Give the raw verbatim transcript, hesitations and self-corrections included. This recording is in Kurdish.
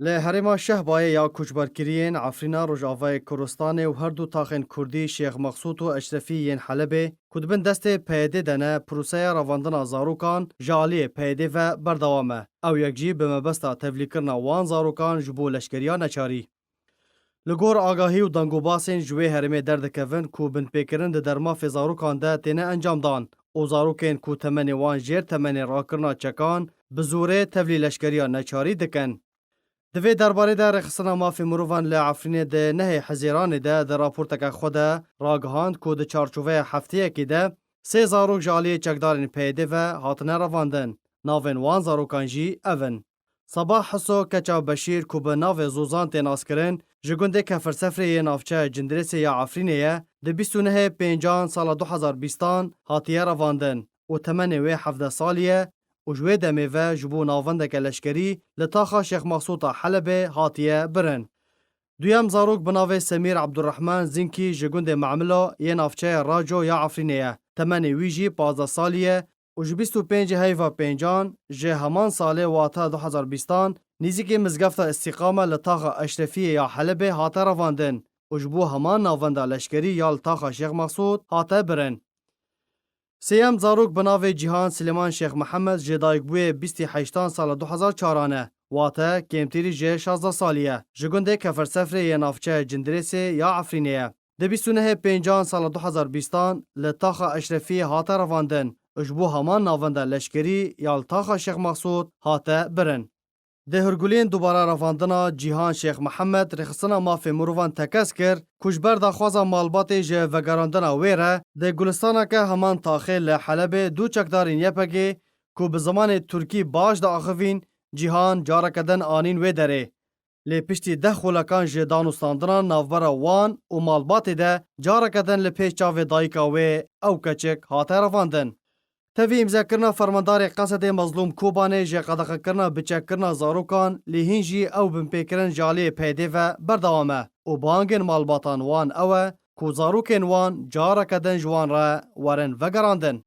Li herêma Şehbayê ya koçberkirî yên Efrîna Rojavayê Kurdistanê û her du taxên Kurdî Şêx Mexsûd û Eşrefî yên Helebê ku di bin destê P Y D de ne, proseya revandina zarokan ji aliyê P Y D ve berdewam e. Ew yek jî bi mebesta tevlîkirina wan zarokan ji bo leşkeriya neçarî. Li gor agahî û dengobasên ji wê herêmê derdikevin ku binpêkirin di dermafê zarokan de têne encamdan û zarokên ku temenê wan jêr temenê rakirina çekan bi zorê tevlî leşkeriya neçarî dikin. Di vê derbarê de Rêxistina Mafê Mirovan li Efrînê di nehê Hizêranê de di raporteke xwe de ragihand ku di çarçoveya hefteyekê de sê zarok ji aliyê çekdarên P Y D ve hatine revandin. Navên wan zarokan jî ev in: Sabah Hiso Keça Beşîr ku bi navê Zozan tê naskirin, ji gundê Kefirsefrê yê navçeya Cindirêsê ya Efrînê ye, di bîst û nehê pêncan sala du hezar bîstan hatiye revandin û temenê wê hevdeh salî ye û ji wê demê ve ji bo navendeke leşkerî li taxa Şêx Mexsûd a Helebê hatiye birin. Duyem zarok bi navê Semîr Abdurrahman Zinkî ji gundê Memilo yê navçeya Raco ya Efrînê ye. Temenê wî jî pazdeh salî ye û ji bîst û pêncê heyva pêncan ji heman salê, wata du hezar bîstan, nêzîkî mizgefta Îstîqame li taxa Eşrefiyê ya Helebê hate revandin û ji bo heman navenda leşkerî ya li taxa Şêx Mexsûd hate birin. Sêyem zarok bi navê Cîhan Silêman Şêx Mihemed ji dayikbûyê bîstî heştan sala du hezar çaran e, wate kêmtirî jê şazdeh salî ye. Ji gundê Kefirsefrê yê navçeya Cindirêsê ya Efrînê ye. Di bîst û nehê pêncan sala du hezar bîstan li taxa Eşrefiyê hate revandin û ji bo heman navenda leşkerî ya li taxa Şêx Mexsûd hate birin. Di hûrguliyên dubara revandina Cîhan Şêx Mihemed, Rêxistina Mafê Mirovan tekez kir ku ji ber daxwaza malbatê ji vegerandina wê re di gulistaneke heman taxê li Helebê du çekdarên Y P G ku bi zimanê Tirkî baş diaxivîn, Cîhan careke din anîn wê derê. Lê piştî deh xolekan ji danûstandina navbera wan û malbatê de careke din li pêş çavê dayika wê ew keçik hate revandin. Tevî îmzekirina fermandarê Qesedê Mezlûm Kobanê ji qedexekirina biçekkirina zarokan, lê hîn jî ew binpêkirin ji aliyê P Y D ve berdewam e û bangên malbatan wan ew e ku zarokên wan careke din ji wan re werin vegerandin.